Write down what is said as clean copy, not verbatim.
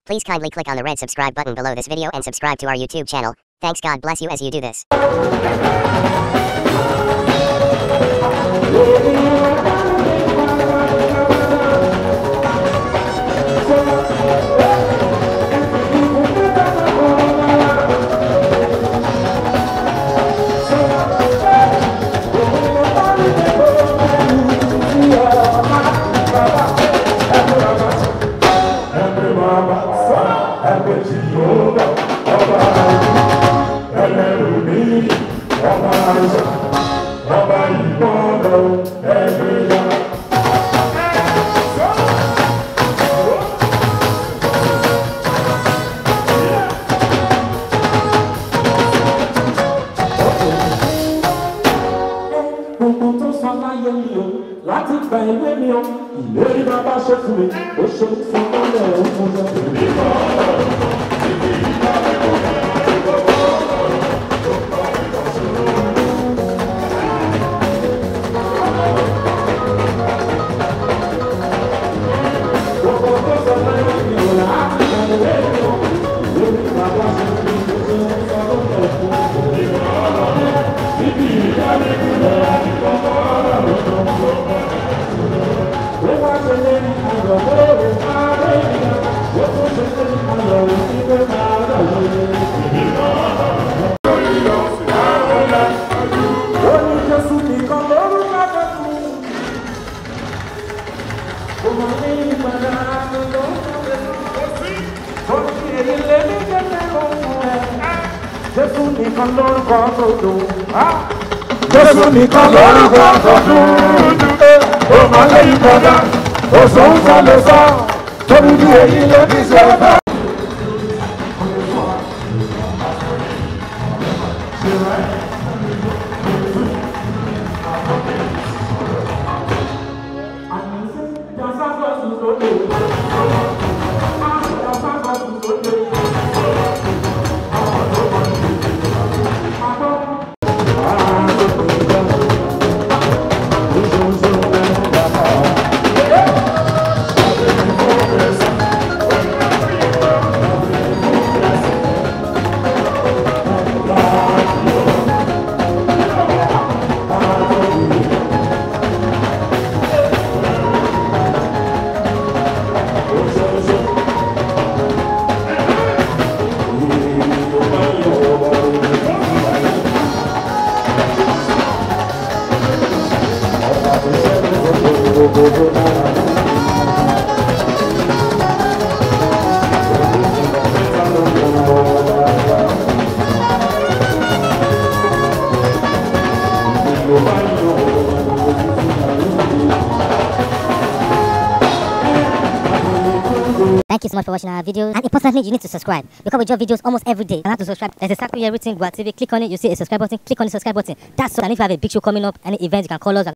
Please kindly click on the red subscribe button below this video and subscribe to our YouTube channel. Thanks. God bless you as you do this. Jésù nìkan lórúkọ tó dùn ó máa lé ìkọjá òṣòwò tó lè sọ torí bí èyí ló ti ṣe fẹ́. Thank you so much for watching our videos, and importantly, you need to subscribe because we drop videos almost every day. And how to subscribe? There's a circle here written Gua TV. Click on it, you see a subscribe button. Click on the subscribe button. That's all. And if you have a big show coming up, any event, you can call us.